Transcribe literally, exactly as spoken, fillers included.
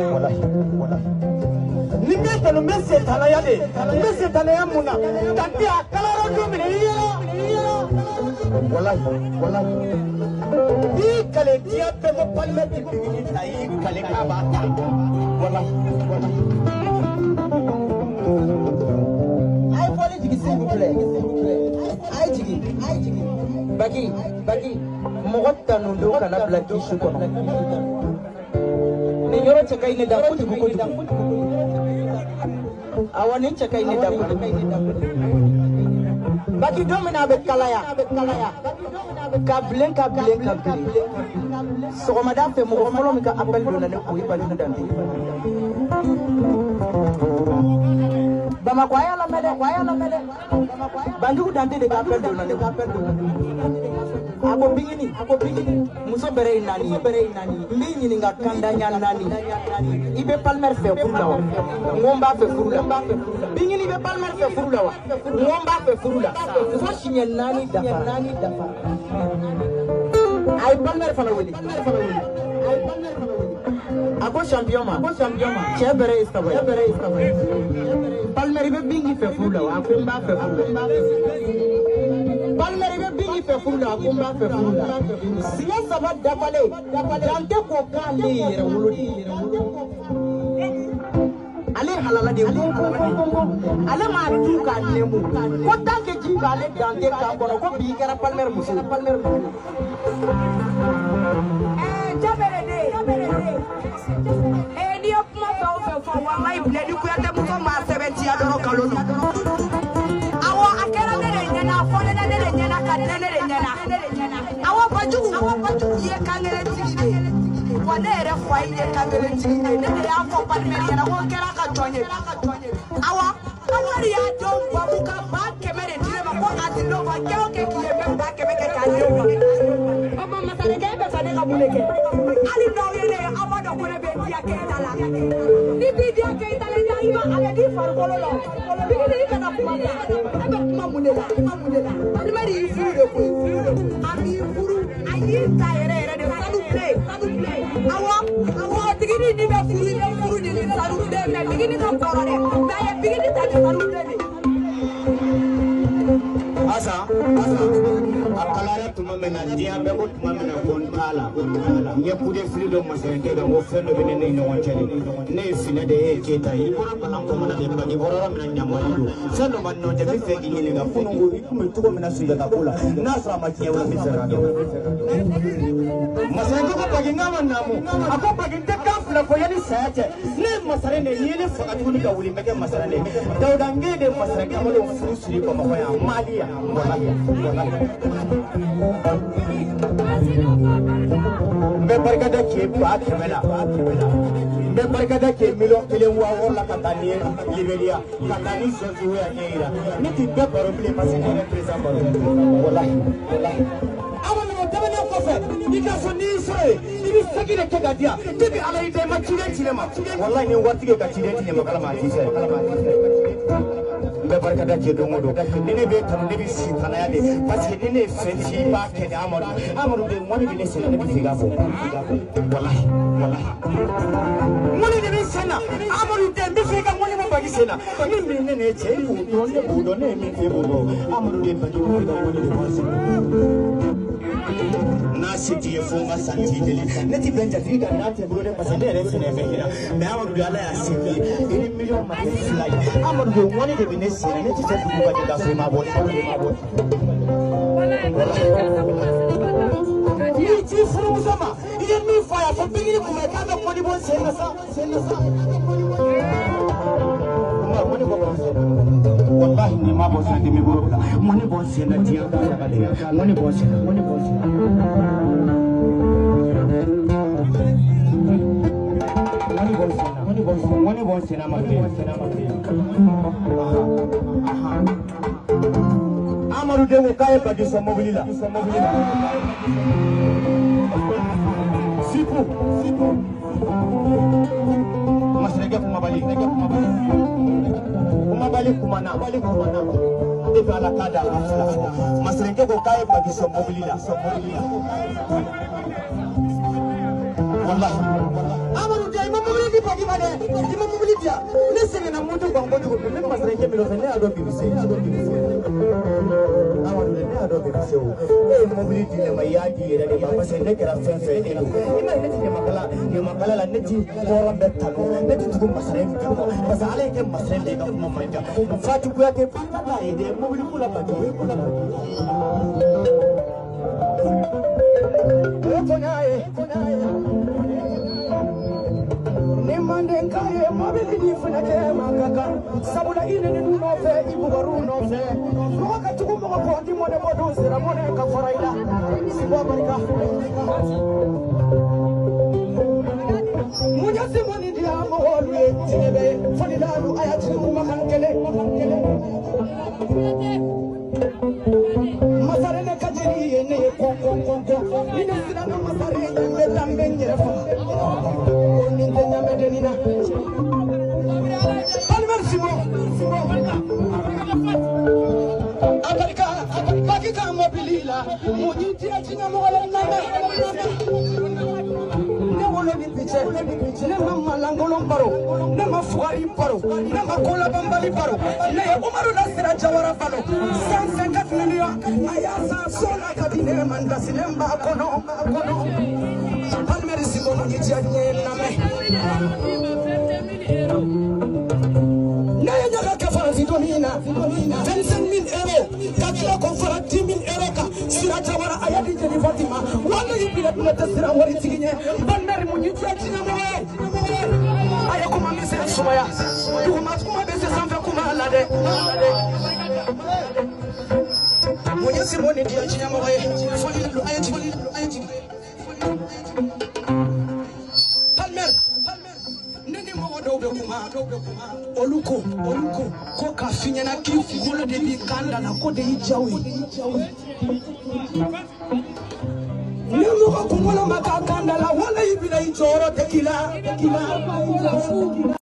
Walahi, walahi. Ni n be tanu, n be seetanaya le, n be seetanaya mun na? Tanti a kalara don min na, i yala, i yala. Walahi, walahi. I kale diya bɛɛ ko palmɛti ko i ta, i kale ka b'a ta. Walahi, walahi. A ye fɔli jigin, s'il vous plaît. A ye jigin, a ye jigin. Baki, baki, mɔgɔ tanudon kana bila kisi kɔnɔ. Nin yɔrɔ cɛ ka ɲi ne da kojugu, kojugu. Awa, nin cɛ ka ɲi ne da kojugu. Baki, don min na a bɛ kalaya, ka bilen, ka bilen, ka bilen. Sɔgɔmada fɛ, mɔgɔ fɔlɔ min ka appel donna ne kun, o ye Banjugu Dante ye. Bamakɔ, a y'a lamɛn dɛ, a y'a lamɛn dɛ. Banjugu Dante de ka appel donna ne kun. A ko, Bigini, a ko, Bigini, muso bɛrɛ ye naani ye, bɛrɛ ye naani ye. N b'i ɲininka kandaɲa naani. I bɛ Palmer fɛ furu la wa? N ko, n b'a fɛ furu la. Bigini, i bɛ Palmer fɛ furu la wa? N ko, n b'a fɛ furu la. Fo siɲɛ naani dafa. A ye Palmer fana wele. A ko, champion ma, ko champion ma, cɛ bɛrɛ ye saba ye. Cɛ bɛrɛ ye saba ye. Palmer, i bɛ Bigini fɛ furu la wa? A ko, n b'a fɛ furu la. Palmer, i bɛ Bigini fɛ furu la? A ko, n b'a fɛ furu la. Siɲɛ saba dafalen, Dante ko k'ale ye yɛrɛ wolo de ye. Ale ye halala de ye, ko, ko, ko, ko, ko. Ale m'a tu k'a nɛɛmu. Ko tant que ji b'ale Dante kan kɔnɔ, ko bi i kɛra Palmer muso ye, Palmer muso. Ɛɛ, Jabɛrɛden, Jabɛrɛden. Ee, n'i ye kuma fɛn o fɛn fɔ, walayi, bilen, ni Kuyatɛmuso m'a sɛbɛntiya dɔrɔn, nkalon don. Awɔ, a kɛra ne de ɲɛna, a fɔlen ne de ɲɛna, ka da ne de ɲɛna. Awɔ, Banjugu, awɔ, Banjugu, i ye kankelentigi de ye. Wa ne yɛrɛ fa ye kankelentigi de ye. Ne de y'a fɔ Balimeri ɲɛna ko n kɛra a ka jɔn ye. Awɔ, Amadu y'a denw babu ka ba kɛmɛ de di ne ma, ko a tɛ dɔn, wa kɛ o kɛ k'i ye, n bɛ ba kɛmɛ kɛ k'a di o ma. O tuma, masakɛ, e bɛ fɛ ne ka mun de kɛ? Hali n'aw ye ne ye, aw b'a dɔn ko ne bɛ diya Keyita la. N'i t'i diya Keyita la, i b'a, a bɛ k'i farikolo la. Bigini, i kana kuma ta. E bɛ kuma mun de la? Kuma mun de la? Balimeri y'i furu de koyi. A m'i furu. A y'i ta yɛrɛ yɛrɛ de, sanu bilen, sanu bilen. Awɔ, awɔ, tigi ni, ni bɛ furu, i bɛ furu de ni sanu bilen, mais tigi ni ka kɔrɔ dɛ, mais a ye tigi ni ta ni sanu bilen de. Asa, asa, a kalayara tuma min na, diɲɛ bɛɛ ko tuma min na, ko n t'a la, n ye kudefili dɔ masakɛ dɔ, ko fɛn dɔ bɛ ne ni ɲɔgɔn cɛ de. Ne ye Finɛ de ye, e ye Keyita ye. I bɔra Balan Kɔmana de, Bangi, i bɔra yɔrɔ min na, Ɲamali don. Fɛn dɔ ma nɔ tɛ, n bɛ fɛ k'i ɲininka. Kunun ko, i tun bɛ cogo min na Sunjata ko la, n'a sɔrɔ a ma tiɲɛ, o la, n bɛ fɛ k'a dɔn. Masakɛ ko, ko Bangi, n k'a ma naamu. A ko, Bangi, n tɛ kan fila fɔ yanni saya cɛ. Ne ye masaren de ye, n'i ye ne faga tuguni ka wuli, n bɛ kɛ masaren de ye. Dawuda, n k'e de ye masaren kamalenw furu siri Bamakɔ yan, Mali yan. Walahi, walahi. N bɛ barikada kɛ ba kɛmɛ la, n bɛ barikada kɛ miliyɔn kelen waa wɔɔrɔ la ka taa ni ye Liberiya, ka taa ni sɔnjuguya ɲɛ yira. Ne t'i bɛɛ baro bilen parce que ne yɛrɛ président baro. Walahi, walahi. Awa, tɛmɛnen kɔfɛ, i ka so n'i sɔrɔ yen, i bɛ saki de kɛ ka di yan. Depuis Ala y'i da, i ma ciden ci ne ma. Walahi, ni waritigi ye ka ciden ci ne ma, Ala m'a ci sɛ. N bɛ barikada cɛ don o don. Ni ne bɛ tanu, ne bɛ sitanaya de. Parce que ni ne ye fɛn ci, i b'a kɛ de, Amadu. Amadu de, mɔni bɛ ne sen na, ne bɛ fɛ i k'a fɔ. Walahi, walahi. Mɔni de bɛ n sen na. Amadu de, n bɛ fɛ i ka mɔni bɔ Bangi sen na. Ni min ne, ne cɛ, e b'o dɔn, ne b'o dɔn, ne ye min kɛ, e b'o dɔn. Amadu de, Bangi, Bangi, Bangi, Bangi. N'a se t'i ye, fo n ka san t'i deli. Ne t'i bɛn jatigi kan, n'a t'i bolo dɛ, parce que ne yɛrɛ fɛnɛ bɛ i la. Mais Amadu de, Ala y'a se i ye. I ni miliyɔn ma kɛ fila ye. Amadu de, ŋɔni de bɛ ne sen na. Ne tɛ se dugu ka jɛ k'a fɔ i m'a bɔ. N'i t'i furumuso ma, i ye min fɔ a ye, fo pikiri kun bɛ k'a bɛ ŋɔni bɔ n sen na sa. Walahi, nin ma bɔ san kɛmɛ bolo bila. Mɔni bɔ n sen na, diɲɛ ka saga de. Mɔni bɔ n sen na, mɔni bɔ n sen na. Mɔni bɔ n sen na, mɔni bɔ n sen na, mɔni bɔ n sen na, ma kɛ. Aha, aha. Amadu den ko k'a ye baki sɔn mobili la. Siku, siku. Masakɛ Kumabali, Kumabali, Kumabali kumana, Kumabali kumana. E bɛ Ala k'a da, masakɛ ko k'a ye baki sɔn mobili la, sɔn mobili la. Walahi. Amadu, i ma mobili di baki I ma mobili di yan. Ne sɛgɛnna moto kan kojugu bi, ne masakɛ min nɔfɛ, ne y'a dɔn bi bɛ se. Amadu, ne y'a dɔn bi bɛ se o. E ye mobili di ne ma, i y'a di i yɛrɛ de ma, parce que ne kɛra fɛn fɛn ye e don. I m'a ye, ne tɛ ɲamakala, ɲamakala la, ne tɛ hɔrɔn bɛɛ tanu, ne tɛ tugu masakɛ in tanu, parce que Ala ye kɛ masakɛ de ye, ka kuma man ca. Fati Kuyate, Fati t'a ye dɛ, mobili ko la, bato, o ye ko la, bato. O ye bonya ye. Ni Mandenka ye mobili di fana kɛ, man ka kan. Sabula i neni du nɔfɛ, i bugɔra u nɔfɛ. Mɔgɔ ka tugu mɔgɔ kɔ, ni mɔnɛ bɔ don sera, mɔnɛ ka fara i la. Sibɔ barika. Muɲa si mɔni di a mɔgɔlu ye, tiɲɛ bɛ fɔli la, a y'a jigin kumakan kelen, kumakan kelen. Masaren ne ka jeli ye ne ye kɔn, kɔn, kɔn, kɔn. Ni ne siranna masaren ɲɛ, n bɛ taa, n bɛ n yɛrɛ faga. Ko nin tɛ ɲamɛ dennin na. Alimami Simɔn, Simɔn. A barika, a barika, k'i ka mɔbili la. Mun y'i diya jinɛmɔgɔ la, lamɛn. Ne wolo ni bi cɛ, ne ma malankolon baro, ne ma fugari baro, ne ma kolabanbali baro. Ne ye Umaru Lasira Jawara baro. San cinquante millions, a y'a san so la ka di ne ma, n dasilen b'a kɔnɔ, a kɔnɔ. Alimami Simɔn, mun y'i diya, n ye lamɛn. Ne ye ɲaga kɛ Faransi dɔnni in na, vingt-cinq mille euros, ka tila k'o fara dix mille euros kan. Sira Jawara, a y'a di jeli Fati ma. Walayi, bilahi, ne tɛ siran waritigi ɲɛ. Bannari, mun y'i diya jinɛmɔgɔ ye? A ye kuma misɛn sumaya. Duguma kuma bɛ se sanfɛ kuma la dɛ. Mun ye Simɔn ni diya jinɛmɔgɔ ye? Fɔli la, a ye jigin, a ye jigin. Palmer, ne ni mɔgɔ dɔw bɛ kuma, dɔw bɛ kuma, olu ko, olu ko, ko k'a f'i ɲɛna k'i kunkolo de b'i kan da la, ko de y'i diya o ye. Ni mɔgɔ kunkolo ma k'a kan da la, walayi, bilayi, jɔyɔrɔ tɛ k'i la, tɛ k'i la.